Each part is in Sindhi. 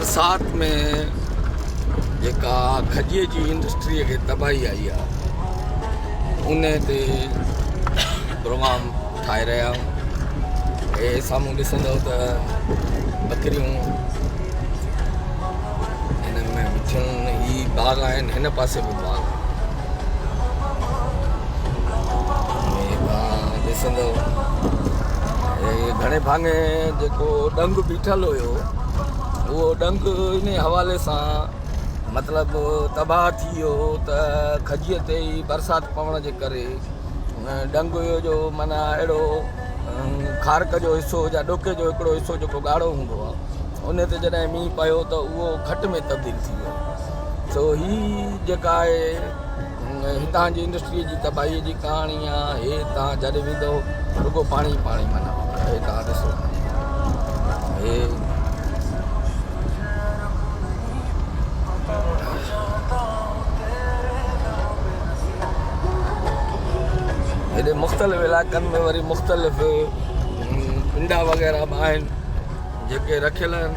برسات ۾ جيڪا کجيء جي انڊسٽريء کي تباهي آئي آهي ان تي پروگرام ٺاهي رهيا آهيون. هي سامهون ڏسندؤ ته ٻڪريون هن ۾ بيٺل هي باغ آهن هن پاسي به باغ ڏسندؤ گهڻي ڀاڱي جيڪو ڏنگ بيٺل هيو اهو ڏنگ ان حوالي سان مطلب تباهه ٿي ويو ته کجيء تي ئي برسات پوڻ جي ڪري ڏنگ هيو جو معنيٰ اهڙو کارڪ جو حصو يا ڏوڪي جو هڪڙو حصو جيڪو ڳاڙهو هوندو آهي ان تي جڏهن مينهن پيو ته اهو کٽ ۾ تبديل ٿي ويو سو هي جيڪا آهي هتان جي انڊسٽري جي تباهي جي ڪهاڻي آ هي تان جڏهن ويندو رڳو پاڻي پاڻي معنيٰ هي تان ڏسو هي هيڏي مختلف علائقن ۾ وري مختلف پنڊا وغيره به آهن جيڪي رکيل آهن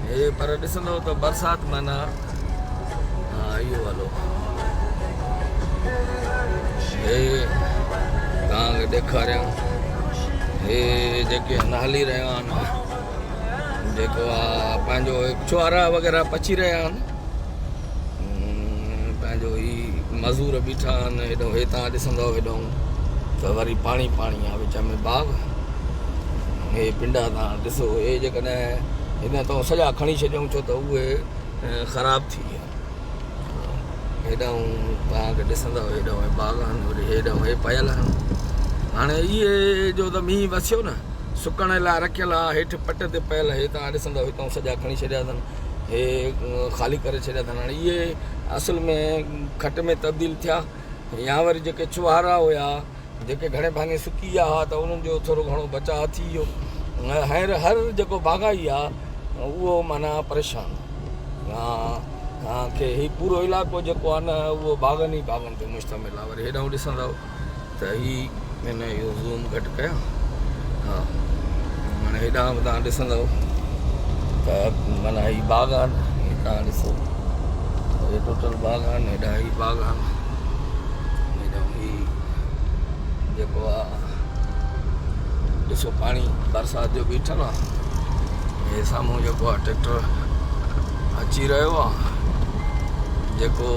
هي پر ڏسندو ته برسات معنيٰ ها اهو هلو هي توهان کي ڏيکاريان هي جيڪي آهن هلي رهيا آهن جيڪو آ پنهنجو ڇوارا وغيره پچي رهيا آهن پنهنجو هي مزور بيٺا آهن هيڏو هي تان ڏسندو هيڏو ته وري پاڻي پاڻي آ وچ ۾ باغ هي پنڊا تان ڏسو هي جيڪڏهن هن تان سڄا کڻي ڇڏيون ڇو ته اهي خراب ٿي ويا هيڏانهن توهان کي ڏسندؤ هيڏانهن باغ آهن وري هيڏانهن هي پيل آهن هاڻي اهي جو ته مينهن وسيو نه سڪڻ لاء رکيل آهي هيٺ پٽ تي پيل هي توهان ڏسندؤ هتان سڄا کڻي ڇڏيا اٿن هي خالي ڪري ڇڏيا اٿن هاڻي اهي اصل ۾ کٽ ۾ تبديل ٿيا يا وري جيڪي ڇوهارا هيا جيڪي گهڻي ڀاڱي سڪي ويا هئا ته انهن جو ٿورو گهڻو بچاء ٿي ويو. هينئر هر جيڪو باغائي آ اهو معنيٰ پريشان آ کي هي پورو علائقو جيڪو آ نه اهو باغن ئي باغن تي مشتمل آ. وري هيڏانهن ڏسندؤ ته هي هن اهو زوم گهٽ ڪيان ها هاڻي هيڏانهن به توهان ڏسندؤ ته معنيٰ هي باغ آهن هي توهان ڏسو هي ٽوٽل باغ آهن هيڏانهن هي باغ آهن هي جيڪو آ ڏسو پاڻي برسات جو بيٺل آ هي سامهون جيڪو آ ٽريڪٽر اچي رهيو آ جيڪو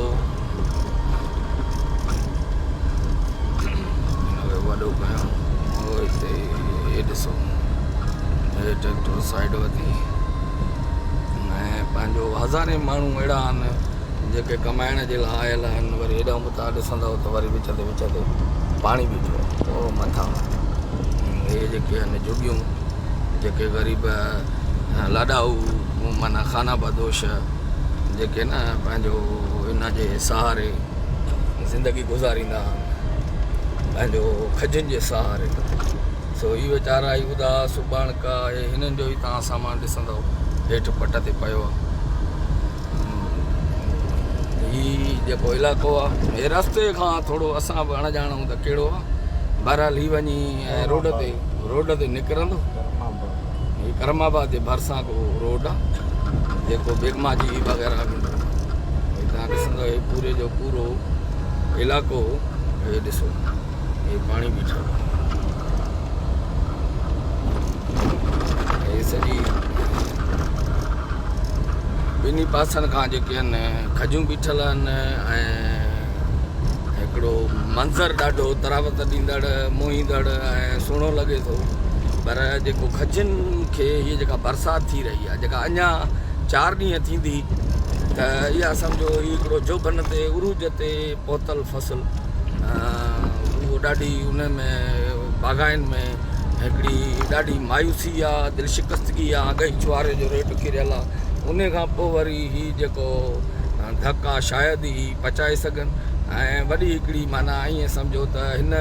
وڏو ڪيان هتي هي ڏسو هي ٽريڪٽر سائيڊ وڌي ۽ پنهنجو هزارين ماڻهو اهڙا آهن جيڪي ڪمائڻ جي لاء آيل آهن وري هيڏانهن به توهان ڏسندؤ ته وري وچ تي وچ تي پاڻي بيٺو آهي او مٿان هي جيڪي آهن جهڳيون جيڪي غريب لاڏائو معنيٰ خانه بدوش جيڪي نه پنهنجو ان جي سهاري زندگي گذاريندا آهن پنهنجو کجين جي سهاري سو هي ويچارا هي اداس اٻاڻڪا هي هنن جو ئي توهان سامان ڏسندؤ هيٺ پٽ تي پيو آهي هي جيڪو علائقو آ هي رستي کان ٿورو اسان به اڻ ڄاڻون ته ڪهڙو آ بهرحال هي وڃي روڊ تي روڊ تي نڪرندو هي ڪرم آباد جي ڀرسان ڪو روڊ آ جيڪو بيگما جي وغيره ويندو هي تان ڏسندو هي پوري جو پورو علائقو هي ڏسو هي پاڻي بيٺل آ هي سڄي ٻنهي پاسن کان جيڪي آهن کجيون بيٺل آهن ۽ هڪڙو منظر ڏاڍو تراوت ڏيندڙ موهيندڙ ۽ سهڻو لڳي ٿو پر جيڪو کجين کي هي جيڪا برسات ٿي رهي آهي جيڪا اڃا چار ڏينهن ٿيندي ته اها سمجهو هي هڪڙو جوڀن تي عروج تي پهتل فصل اهو ڏاڍي ان ۾ باغائين ۾ هڪڙي ڏاڍي مايوسي آ دل شڪستگي آ اڳ ئي ڇوهاري جو ريٽ ڪريل آ ان کان پوء وري هي جيڪو ڌڪ آ شايد ئي پچائي سگهن ۽ وڏي هڪڙي معنيٰ ائين سمجهو ته هن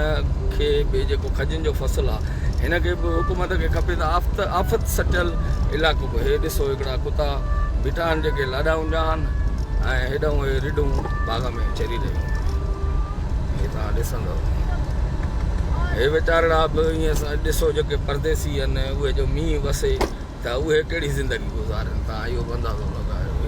کي به جيڪو کجين جو فصل آ هن کي به حڪومت کي کپي ته آفت آفت سٽيل علائقو به هي ڏسو هڪڙا ڪتا بيٺا آهن جيڪي لاڏا هوندا آهن ۽ هيڏانهن اهي رڍون باغ ۾ چري رهيون آهن هي توهان ڏسندو هي ويچارڙا به ائين ڏسو جيڪي پرديسي آهن اهي جو مينهن وسي ته اهي ڪهڙي زندگي گذارين؟ توهان اهو به اندازو لڳايو.